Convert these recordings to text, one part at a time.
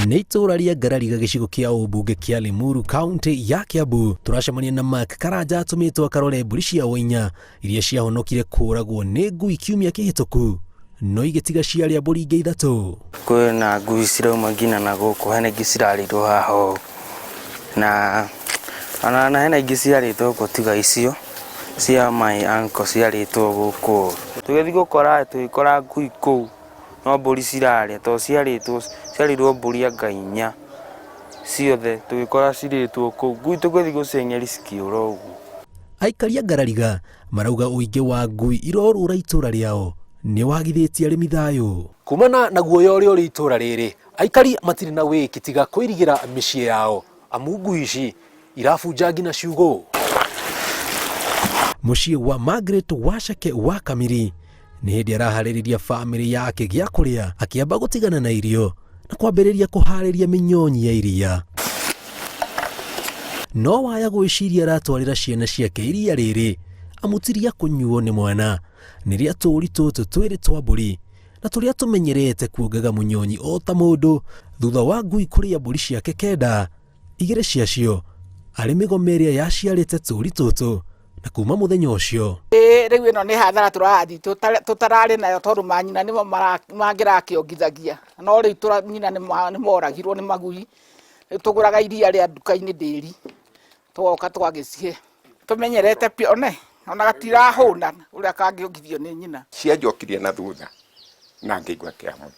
Nĩ itũũra rĩa Ngarariga gĩcigo kĩa ũmbunge kĩa Limuru kaunti ya Kiambu. Tũracemania na Mark Karanja atũmĩtwo akarore mbũri cia Wainya iria ciahonokire kũũragwo nĩ ngui kiumia kĩhĩtũku no igĩtiga ciarĩa mbũri ingĩ ithatũ. Kwĩna ngui cirauma nginya na gũkũ, hena ingĩ cirarĩirwo haha ũũ, na ona hena ingĩ ciarĩtwo gũkũ tiga icio cia my uncle ciarĩtwo gũkũ ũũ. Tũgĩthiĩ gũkora tũgĩkora ngui kũu no mbũri cirarĩa tondũ ciarĩtwo ciarĩirwo mbũri anga inya ciothe tũgĩkora cirĩtwo kũu, ngui tũgĩthiĩ gũcieng'eria cikĩũra ũguo. Aikari a Ngarariga marauga ũingĩ wa ngui irorũra itũra rĩao nĩ wagithĩtie arĩmi thayũ. Kumana na guoya ũrĩa ũrĩ itũra rĩrĩ, aikari matirĩ na wĩki tiga kũirigĩra mĩciĩ yao amu ngui ici irabunja nginya ciugũ. Mũciĩ wa Margaret Waceke wa Kamiri nĩ hĩndĩ araharĩrĩria famĩlĩ yake gĩa kũrĩa akĩamba gũtigana na irio na kwambĩrĩria kũharĩria mĩnyonyi ya iria. No waya gwĩciria aratwarĩra ciana ciake iria rĩrĩ amu ti rĩa kũnyuo nĩ mwana, nĩ rĩa tũũri tũtũ twĩrĩ twa mbũri na tũrĩa tũmenyerete kuongaga mũnyonyi o ta mũndũ thutha wa ngui kũrĩa mbũri ciake kenda, igĩrĩ ciacio arĩ mĩgoma ĩrĩa yaciarĩte tũũri tũtũ na kuma mũthenya ũcio. Ĩĩ rĩu ĩno nĩ hathara tũrathiĩ tũtararĩ nayo tondũ manyina nĩmo mangĩrakĩongithagia no rĩu nyina nĩ moragirwo nĩ magui. Rĩu tũgũraga iria rĩa nduka-inĩ ndĩri tũgoka tũgagĩcihe. Tũmenyerete biũ one ona gatirahũna ũrĩa kangĩongithio nĩ nyina. Cianjokirie na thutha na ngĩigua kĩeha mũno.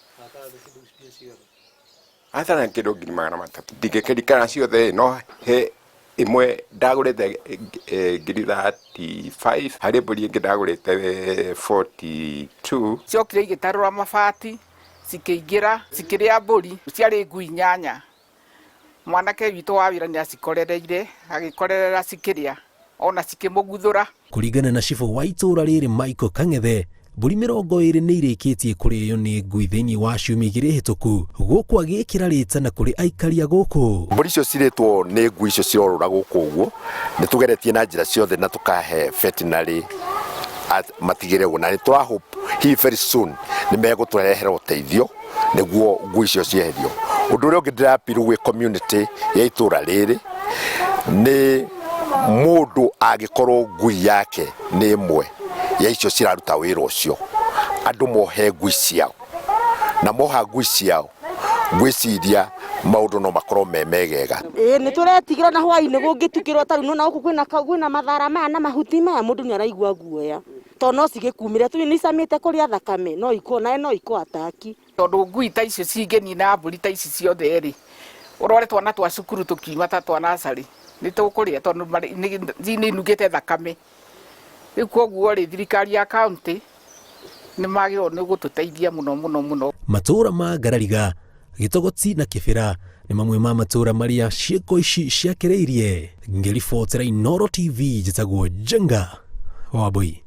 Hathara nĩ kĩndũ 300,000. Ndingĩkĩririkana ciothe no he ĩmwe ndagũrĩte 35,000, harĩ mbũri ĩngĩ ndagũrĩte 42. Ciokire igĩtarũra mabati cikĩingĩra cikĩrĩa mbũri, ciarĩ ngui inyanya. Mwanake witũ wa wĩra nĩ acikorereire, agĩkorerera cikĩrĩa ona cikĩmũguthũra. Kũringana na cibũ wa itũũra rĩrĩ Michael Kang'ethe, mbũri 20 nĩ irĩkĩtie kũrĩo nĩ ngui thĩinĩ wa ciumia igĩrĩ hĩtũku, gũkũ agĩkĩra rĩtana kũrĩ aikari a gũkũ. Mbũri icio cirĩtwo nĩ ngui icio cirorũra gũkũ ũguo, nĩ tũgeretie na njĩra ciothe na tũkahe veterinary matigĩrĩre ũguo, na nĩ tũra hope hihi very soon nĩ megũtũrehera ũteithio nĩguo ngui icio cieherio. Ũndũ ũrĩa ũngĩ ndĩra appeal gwĩ community ya itũra rĩrĩ nĩ mũndũ angĩkorwo ngui yake nĩ ĩmwe ya icio ciraruta wĩra ũcio, andũ mohe ngui ciao, na moha ngui ciao ngwĩciria maũndũ no makorwo me megega. Ĩĩ nĩ tũretigĩra na hwainĩ gũngĩtukĩrwo ta rĩu nĩwona gũkũ kwĩna kwĩna mathara maya na mahuti maya mũndũ nĩ araigua guoya tondũ no cigĩkumĩre tũĩ nĩ icamĩte kũrĩa thakame no ikũ nawe no ikũ attack. Tondũ ngui ta icio cingĩnina mbũri ta ici ciothe rĩ, ũrore twana twa cukuru tũkiuma ta twa nursery nĩ tũkũrĩa tondũ nĩ inungĩte thakame. Rĩu koguo rĩ, thirikari ya county nĩ magĩrĩirwo nĩ gũtũteithia mũno mũno mũno. Matũũra ma Ngarariga, Gĩtogoti na Kĩbĩra nĩ mamwe ma matũũra marĩa ciĩko ici ciakĩrĩirie. Ngĩribotera Inooro TV njĩtagwo Njenga Wambui.